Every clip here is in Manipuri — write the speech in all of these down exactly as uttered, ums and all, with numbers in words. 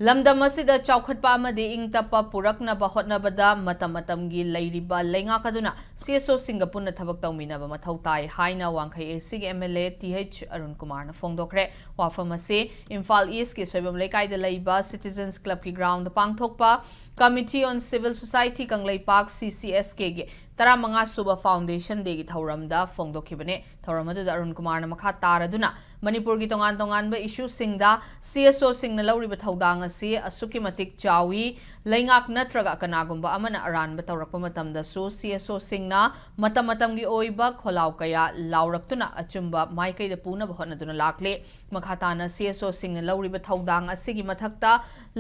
ꯂꯝꯗꯝ ꯑꯁꯤꯗ ꯆꯥꯎꯈꯠꯄ ꯑꯃꯗꯤ ꯏꯪ ꯇꯞꯄ ꯄꯨꯔꯛꯅꯕ ꯍꯣꯠꯅꯕꯗ ꯃꯇꯝ ꯃꯇꯝꯒꯤ ꯂꯩꯔꯤꯕ ꯂꯩꯉꯥꯛ ꯑꯗꯨꯅ ꯁꯤ ꯑꯦꯁ ꯑꯣꯁꯤꯡꯒ ꯄꯨꯟꯅ ꯊꯕꯛ ꯇꯧꯃꯤꯟꯅꯕ ꯃꯊꯧ ꯇꯥꯏ ꯍꯥꯏꯅ ꯋꯥꯡꯈꯩ ꯑꯦꯁꯤꯒꯤ M L A T H Arun ꯀꯨꯃꯥꯔꯅ ꯐꯣꯡꯗꯣꯛꯈ꯭ꯔꯦ꯫ ꯋꯥꯐꯝ ꯑꯁꯤ ꯏꯝꯐꯥꯜ ꯏꯁꯀꯤ ꯁꯣꯏꯕꯝ ꯂꯩꯀꯥꯏꯗ ꯂꯩꯕ ꯁꯤꯇꯤꯖꯟꯁ ꯀ꯭ꯂꯕꯀꯤ ꯒ꯭ꯔꯥꯎꯟꯗ ꯄꯥꯡꯊꯣꯛꯄ Committee on Civil Society Kangleipak, ꯁꯤ ꯁꯤ ꯑꯦꯁ ꯀꯦꯒꯤ ꯇꯔꯥꯃꯉꯥ ꯁꯨꯕ ꯐꯥꯎꯟꯗꯦꯁꯟ ꯗꯦꯒꯤ ꯊꯧꯔꯝꯗ ꯐꯣꯡꯗꯣꯛꯈꯤꯕꯅꯤ꯫ ꯊꯧꯔꯝ ꯑꯗꯨꯗ ꯑꯔꯨꯟ ꯀꯨꯃꯥꯔꯅ ꯃꯈꯥ ꯇꯥꯔꯗꯨꯅ ꯃꯅꯤꯄꯨꯔꯒꯤ ꯇꯣꯉꯥꯟ ꯇꯣꯉꯥꯟꯕ ꯏꯁꯨꯁꯤꯡꯗ ꯁꯤ ꯑꯦꯁ ꯑꯣꯁꯤꯡꯅ ꯂꯧꯔꯤꯕ ꯊꯧꯗꯥꯡ ꯑꯁꯤ ꯑꯁꯨꯛꯀꯤ ꯃꯇꯤꯛ ꯆꯥꯎꯏ, ꯂꯩꯉꯥꯛ ꯅꯠꯇ꯭ꯔꯒ ꯀꯅꯥꯒꯨꯝꯕ ꯑꯃꯅ ꯑꯔꯥꯟꯕ ꯇꯧꯔꯛꯄ ꯃꯇꯝꯗꯁꯨ ꯁꯤ ꯑꯦꯁ ꯑꯣꯁꯤꯡꯅ ꯃꯇꯝ ꯃꯇꯝꯒꯤ ꯑꯣꯏꯕ ꯈꯣꯜꯂꯥꯎ ꯀꯌꯥ ꯂꯥꯎꯔꯛꯇꯨꯅ ꯑꯆꯨꯝꯕ ꯃꯥꯏꯀꯩꯗ ꯄꯨꯅꯕ ꯍꯣꯠꯅꯗꯨꯅ ꯂꯥꯛꯂꯤ꯫ ꯃꯈꯥ ꯇꯥꯅ ꯁꯤ ꯑꯦꯁ ꯑꯣꯁꯤꯡꯅ ꯂꯧꯔꯤꯕ ꯊꯧꯗꯥꯡ ꯑꯁꯤꯒꯤ ꯃꯊꯛꯇ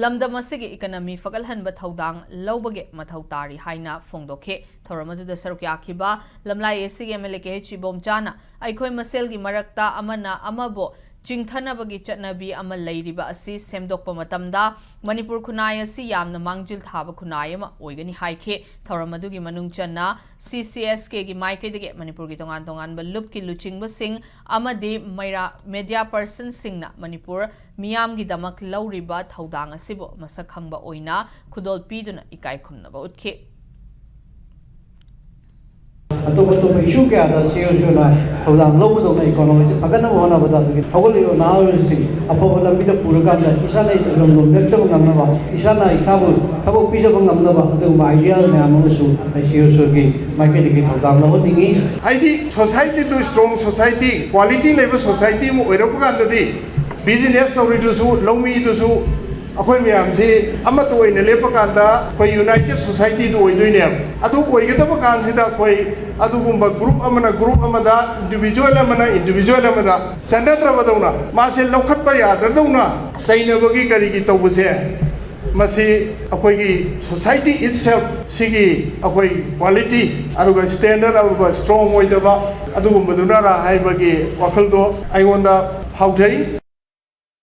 ꯂꯝꯗꯝ ꯑꯁꯤꯒꯤ ꯏꯀꯅꯃꯤ ꯐꯒꯠꯍꯟꯕ ꯊꯧꯗꯥꯡ ꯂꯧꯕꯒꯤ ꯃꯊꯧ ꯇꯥꯔꯤ ꯍꯥꯏꯅ ꯐꯣꯡꯗꯣꯛꯈꯤ꯫ ꯊꯧꯔꯝ ꯑꯗꯨꯗ ꯁꯔꯨꯛ ꯌꯥꯈꯤꯕ ꯂꯝꯂꯥꯏ ꯑꯦꯁꯤꯒꯤ M L A K H ꯏꯕꯣꯝꯆꯥꯅ ꯑꯩꯈꯣꯏ ꯃꯁꯦꯜꯒꯤ ꯃꯔꯛꯇ ꯑꯃꯅ ꯑꯃꯕꯨ ꯆꯤꯡꯊꯅꯕꯒꯤ ꯆꯠꯅꯕꯤ ꯑꯃ ꯂꯩꯔꯤꯕ ꯑꯁꯤ ꯁꯦꯝꯗꯣꯛꯄ ꯃꯇꯝꯗ ꯃꯅꯤꯄꯨꯔ ꯈꯨꯟꯅꯥꯏ ꯑꯁꯤ ꯌꯥꯝꯅ ꯃꯥꯡꯖꯤꯜ ꯊꯥꯕ ꯈꯨꯟꯅꯥꯏ ꯑꯃ ꯑꯣꯏꯒꯅꯤ ꯍꯥꯏꯈꯤ꯫ ꯊꯧꯔꯝ ꯑꯗꯨꯒꯤ ꯃꯅꯨꯡ ꯆꯟꯅ ꯁꯤ ꯁꯤ ꯑꯦꯁ ꯀꯦꯒꯤ ꯃꯥꯏꯀꯩꯗꯒꯤ ꯃꯅꯤꯄꯨꯔꯒꯤ ꯇꯣꯉꯥꯟ ꯇꯣꯉꯥꯟꯕ ꯂꯨꯞꯀꯤ ꯂꯨꯆꯤꯡꯕꯁꯤꯡ ꯑꯃꯗꯤ ꯃꯩꯔꯥ ꯃꯦꯗꯤꯌꯥ ꯄꯔꯁꯟꯁꯤꯡꯅ ꯃꯅꯤꯄꯨꯔ ꯃꯤꯌꯥꯝꯒꯤꯗꯃꯛ ꯂꯧꯔꯤꯕ ꯊꯧꯗꯥꯡ ꯑꯁꯤꯕꯨ ꯃꯁꯛ ꯈꯪꯕ ꯑꯣꯏꯅ ꯈꯨꯗꯣꯜ ꯄꯤꯗꯨꯅ ꯏꯀꯥꯏ ꯈꯨꯝꯅꯕ ꯎꯠꯈꯤ꯫ ꯑꯇꯣꯞ ꯑꯇꯣꯞꯄ ꯏꯁꯨ ꯀꯌꯥꯗ ꯁꯤ ꯑꯦꯁ ꯑꯣꯅ ꯊꯧꯗꯥꯡ ꯂꯧꯕꯗꯧꯅ ꯏꯀꯣꯅꯣꯃꯤꯁꯦ ꯐꯒꯠꯅꯕ ꯍꯣꯠꯅꯕꯗ ꯑꯗꯨꯒꯤ ꯍꯧꯒꯠꯂꯤꯕ ꯅꯍꯥꯔꯣꯜꯁꯤꯡ ꯑꯐꯕ ꯂꯝꯕꯤꯗ ꯄꯨꯔꯀꯥꯟꯗ ꯏꯁꯥꯅ ꯂꯝꯂꯣꯝ ꯂꯦꯞꯆꯕ ꯉꯝꯅꯕ, ꯏꯁꯥꯅ ꯏꯁꯥꯕꯨ ꯊꯕꯛ ꯄꯤꯖꯕ ꯉꯝꯅꯕ ꯑꯗꯨꯒꯨꯝꯕ ꯑꯥꯏꯗꯤꯌꯥ ꯃꯌꯥꯝ ꯑꯃꯁꯨ ꯑꯩ ꯁꯤ ꯑꯦꯁ ꯑꯣꯒꯤ ꯃꯥꯏꯀꯩꯗꯒꯤ ꯊꯧꯗꯥꯡ ꯂꯧꯍꯟꯅꯤꯡꯏ꯫ ꯍꯥꯏꯗꯤ society ꯗꯨ strong society, quality ꯂꯩꯕ society ꯑꯃ ꯑꯣꯏꯔꯛꯄ ꯀꯥꯟꯗꯗꯤ business ꯇꯧꯔꯤꯗꯨꯁꯨ, ꯂꯧꯃꯤꯗꯨꯁꯨ, ꯑꯩꯈꯣꯏ ꯃꯌꯥꯝꯁꯤ ꯑꯃꯠꯇ ꯑꯣꯏꯅ ꯂꯦꯞꯄ ꯀꯥꯟꯗ ꯑꯩꯈꯣꯏ united society ꯗꯨ ꯑꯣꯏꯗꯣꯏꯅꯦꯕ꯫ ꯑꯗꯨ ꯑꯣꯏꯒꯗꯕ ꯀꯥꯟꯁꯤꯗ ꯑꯩꯈꯣꯏ ꯑꯗꯨꯒꯨꯝꯕ group ꯑꯃꯅ group ꯑꯃꯗ, individual ꯑꯃꯅ individual ꯑꯃꯗ ꯆꯠꯅꯗ꯭ꯔꯕꯗꯧꯅ, ꯃꯥꯁꯦ ꯂꯧꯈꯠꯄ ꯌꯥꯗ꯭ꯔꯗꯧꯅ ꯆꯩꯅꯕꯒꯤ ꯀꯔꯤꯒꯤ ꯇꯧꯕꯁꯦ, ꯃꯁꯤ ꯑꯩꯈꯣꯏꯒꯤ society itself ꯁꯤꯒꯤ ꯑꯩꯈꯣꯏ quality ꯑꯗꯨꯒ standard ꯑꯗꯨꯒ strong ꯑꯣꯏꯗꯕ ꯑꯗꯨꯒꯨꯝꯕꯗꯨꯅꯔ ꯍꯥꯏꯕꯒꯤ ꯋꯥꯈꯜꯗꯣ ꯑꯩꯉꯣꯟꯗ ꯐꯥꯎꯖꯩ꯫